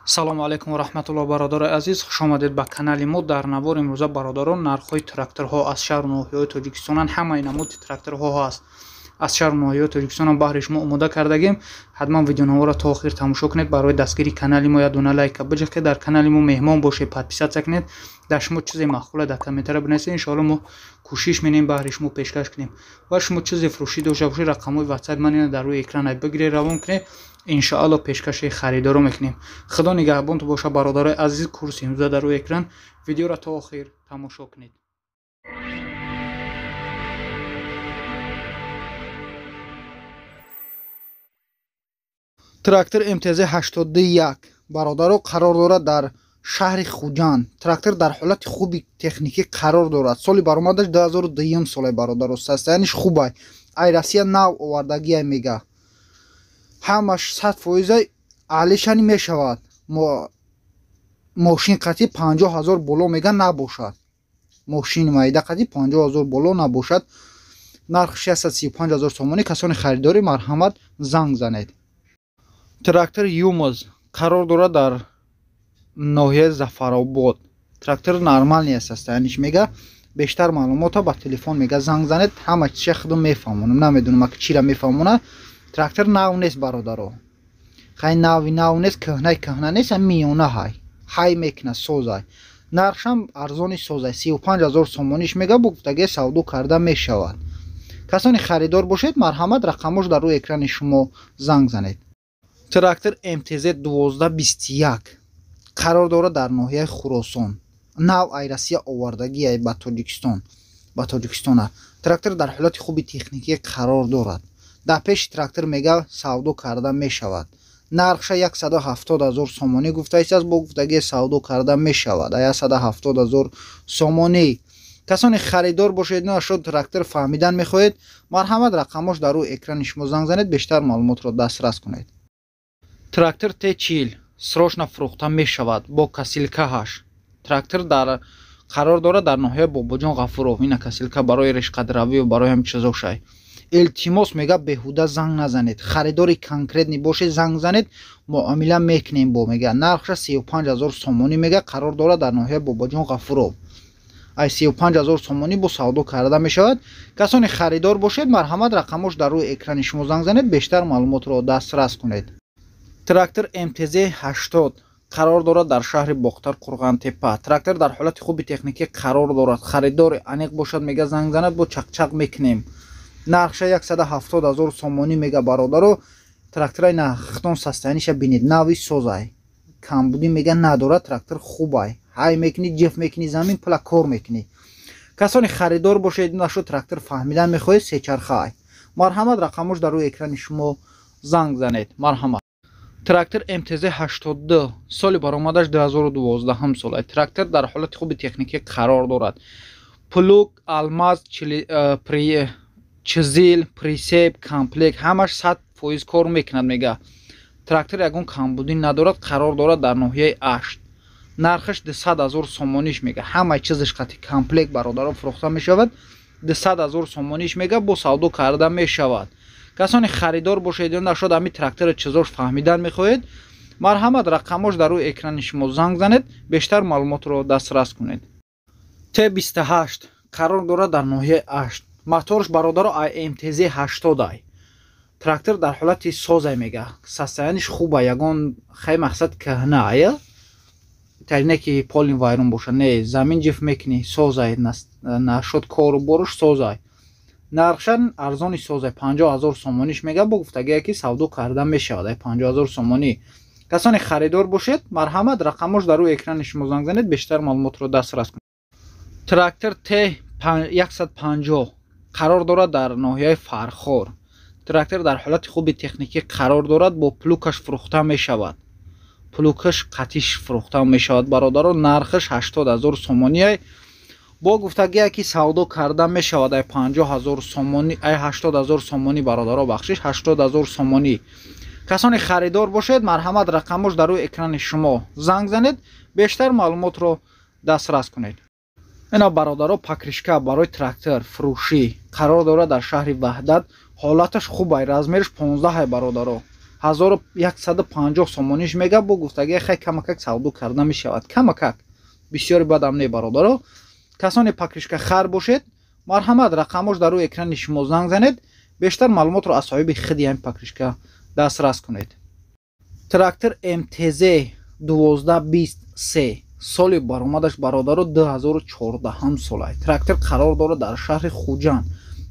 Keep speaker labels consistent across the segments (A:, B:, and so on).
A: Салому алайкум ва раҳматуллоҳ, бародарои азиз, хуш омадед ба канали мо. Дар навор имрӯза, бародарон, нархҳои тракторҳо аз шаҳру ноҳияҳои Тоҷикистонанд. Ҳамаи намуди тракторҳо ҳаст аз шаҳру ноҳияҳои Тоҷикистон баҳри шумо омода кардагем. Ҳатман видеонаворро то охир тамошо кунед. Барои дастгирии канали мо як дона лайка биҷиқед, дар канали мо меҳмон бошед, подписаться кунед. Дар шумо чизе маъқула дар комментария бинависед, иншоалло мо кӯшиш менем баҳри шумо пешкаш кунем. Ва шумо чизе фурӯшӣ дошта бошед, рақамҳои ватсап ман ина дар рӯи экран бигиред, равон кунед, иншоалло пешкаши харидоро мекунем. Худо нигаҳбонтон боша, бародарои азиз. Курси имрӯза дар рӯи экран, видеоро то охир тамошо кунед.
B: Трактор МТЗ 81, бародаро, қарор дорад дар шаҳри Хуҷанд. Трактор дар ҳолати хуби техникӣ қарор дорад. Соли баромадаш 2002 соле, бародаро, состояниш хубай. Ай Россия нав овардагия мега. Ҳамаш 100% алишани мешавад. Мошин қати 50 000 боло мега набошад. Мошини майда қати 50 000 боло набошад. Нарх 635 000 сомонӣ. Касони харидорӣ, марҳамат, занг занед. Трактор ЮМЗ қарор дорад дар ноҳияи Зафаробод. Трактор нормальный аст, состояниш мега. Бештар маълумота ба телефон мега занг занед, ҳама чиза худам мефаҳмонам. Намедонам, аки чира мефаҳмона. Трактор нав нест, бародаро, хай нави нав нест, кӯҳнаи кӯҳна нест, миёна ҳай, ҳай мекуна, созай. Нархшам арзони созай, 35 000 сомониш мега, бо гуфтагӣ савдо карда мешавад. Касони харидор бошед, марҳамат, рақамош дар рӯи экрани шумо, занг занед. Трактор МТЗ 1221 қарор дорад дар ноҳияи Хуросон. Нав ай Россия овардагия ба Тоҷикистон, ба Тоҷикистона. Трактор дар ҳолати хуби техникӣ қарор дорад. Дар пеши трактор мега савдо карда мешавад. Нархша 170 000 сомонӣ гуфтааст, бо гуфтагии савдо карда мешавад. 170 000 сомонӣ. Касоне харидор бошед, нашуд трактор фаҳмидан мехоҳед, марҳамат, рақамош дар рӯи экрани шумо, занг занед, бештар маълумотро дастрас кунед.
A: Трактор Т40 срочно фурӯхта мешавад бо косилкааш. Трактор дар қарор дорад дар ноҳияи Бобоҷон Ғафуров. Ина косилка барои решқадравию барои ҳамин чизошай.
B: Илтимос мега, беҳуда занг назанед. Харидори конкретный бошед, занг занед, муомила мекунем бо мега. Нархша 35 000 сомонӣ мега, қарор дорад дар ноҳияи Бобоҷон Ғафуров. Ай 35 000 сомонӣ бо савдо карда мешавад. Касоне харидор бошед, марҳамат, рақамош дар рӯи экрани шумо, занг занед, бештар маълумотро дастрас кунед.
A: Трактор МТЗ 80 қарор дорад дар шаҳри Бохтар, Қурғантепа. Трактор дар ҳолати хуби техникӣ қарор дорад. Харидори аниқ бошад, мега, занг занад, бо чақчақ мекунем.
B: Нархша 170 000 сомонӣ мега, бародаро. Трактораи нахтон состояниша бинед, нави созай, камбудӣ мега надорад. Трактор хубай, ҳай мекунӣ, ҷеф мекунӣ, замин пула кор мекунӣ. Касоне харидор бошед, нашуд трактор фаҳмидан мехоҳед, сечархаай, марҳамат, рақамош дар рӯи экрани шумо, занг занед, марҳамат.
A: Трактор МТЗ 82, соли баромадаш 2012 сола. Трактор дар ҳолати хуби техникӣ қарор дорад. Плуг, алмаз, чизил, прицеп, комплект ҳамаш 100% кор мекунад мега. Трактор ягон камбудӣ надорад, қарор дорад дар ноҳияи Ашт. Нархаш 200 000 сомониш мега. Ҳамаи чизаш қати комплект, бародаро, фурӯхта мешавад. 200 000 сомониш мега, бо савдо карда мешавад. Касоне харидор бошед ё нашуд ҳамин трактори чизош фаҳмидан мехоҳед, марҳамат, рақамош дар рӯи экрани шумо, занг занед, бештар маълумотро дастрас кунед. Т28 қарор дорад дар ноҳияи Ашт. Моторш, бародаро, МТЗ 80 ай. Трактор дар ҳолати созай мега, состояниш хуба, ягон хай мақсад кӯҳна ая тарине ки полный вайрон боша, не, замин ҷиф мекунӣ, созай, нашуд кору боруш созай. Нархшан арзони созай, 50 000 сомониш мега, бо гуфтагие ки савдо карда мешавад. Ай 50 000 сомонӣ. Касоне харидор бошед, марҳамат, рақамош дар рӯи экрани шумо, занг занед, бештар маълумотро дастрас кунед. Трактор Т 150 қарор дорад дар ноҳияи Фархор. Трактор дар ҳолати хуби техникӣ қарор дорад, бо плугаш фурӯхта мешавад. Плугаш қатиш фурӯхта мешавад, бародаро. Нархаш 80 000 сомоние, бо гуфтагие ки савдо карда мешавад. Ай 50 000 сомонӣ, ай 80 000 сомонӣ, бародаро, бахшиш, 80 000 сомонӣ. Касоне харидор бошед, марҳамат, рақамош дар рӯи экрани шумо, занг занед, бештар маълумотро дастрас кунед. Ина, бародаро, покрышка барои трактор фурӯшӣ, қарор дорад дар шаҳри Ваҳдат. Ҳолаташ хубай, размериш 15 ай, бародаро. 1150 сомониш мега, бо гуфтагия хай камакак савдо карда мешавад, камакак, бисёри бадам не бародаро. Касоне покрышка хар бошед, марҳамат, рақамош дар рӯи экрани шумо, занг занед, бештар маълумотро аз соҳиби худи ҳамин покрышка дастрас кунед. Трактор МТЗ 1223, соли баромадаш, бародаро, 2014 солай. Трактор қарор дорад дар шаҳри Хуҷанд.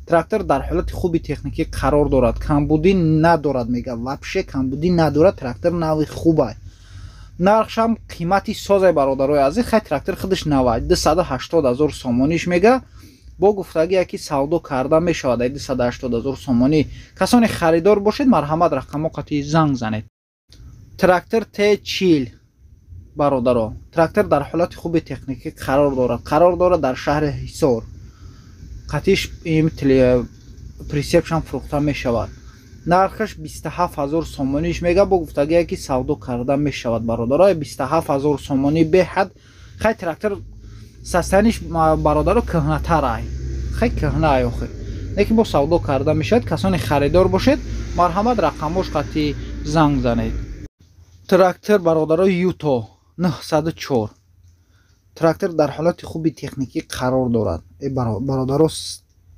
A: Трактор дар ҳолати хуби техникӣ қарор дорад, камбудӣ надорад, мега, вообще камбудӣ надорад, трактор нави хубай, нархшам қимати созай, бародарои азиз. Хай, трактор худаш навай, 280 ҳазор сомониш мега, бо гуфтагие ки савдо карда мешавад ай 280 ҳазор сомонӣ. Касоне харидор бошед, марҳамат, рақамо қатъи занг занед. Трактор Т40, бародаро, трактор дар ҳолати хуби техникӣ қарор дорад, қарор дорад дар шаҳри Ҳисор. Қатиш прицеп шам фурӯхта мешавад. Нархаш 27 ҳазор сомониш мега, бо гуфтагие ки савдо карда мешавад, бародаро. 27 ҳазор сомонӣ беҳад. Хай, трактор состояние ш, бародаро, кӯҳнатар ай, хай, кӯҳна ай охир, лекин бо савдо карда мешавад. Касоне харидор бошед, марҳамат, рақамош қатъи занг занед. Трактор, бародаро, Юто 904. Трактор дар ҳолати хуби техникӣ қарор дорад. Э, бародаро,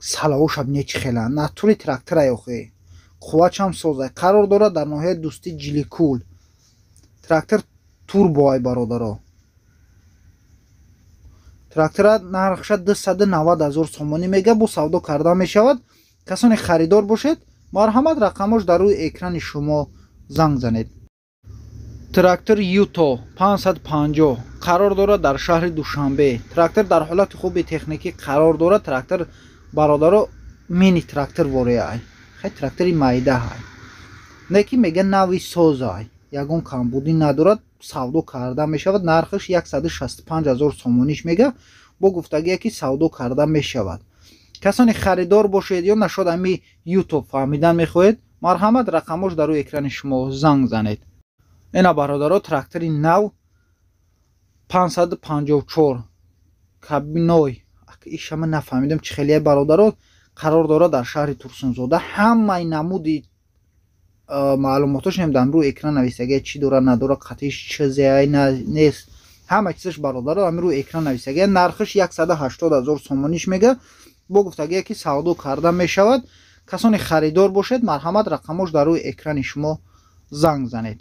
A: салавошаб нечи хела натури трактор ай охи, қувватшам созай. Қарор дорад дар ноҳияи Дӯстӣ, Ҷиликул. Трактор турбо ай, бародаро. Трактора нархша 290 ҳазор сомонӣ мега, бо савдо карда мешавад. Касоне харидор бошед, марҳамат, рақамош дар рӯи экрани шумо, занг занед. Трактор Юто 550 қарор дорад дар шаҳри Душанбе. Трактор дар ҳолати хуби техникӣ қарор дорад. Трактор, бародаро, мини трактор вореай, хай, трактори майдаҳай, не ки мега нави созай, ягон камбудӣ надорад, савдо карда мешавад. Нархаш 165 ҳазор сомониш мега, бо гуфтагие ки савдо карда мешавад. Касоне харидор бошед ё нашод ами Ютуб фаҳмидан мехоҳед, марҳамат, рақамош дар рӯи экрани шумо, занг занед. Ина, бародаро, трактори нав 554 кабиной, ишама нафаҳмидам чӣ хелия, бародаро. Қарор дорад дар шаҳри Турсунзода. Ҳамаи намуди маълумотош дар рӯи экран нависагия, чӣ дорад, надорад, қатиш чизеай нест, ҳама чизаш, бародаро, ами рӯи экран нависагия. Нархаш 180 ҳазор сомониш мега, бо гуфтагие ки савдо карда мешавад. Касоне харидор бошед, марҳамат, рақамош дар рӯи экрани шумо, занг занед.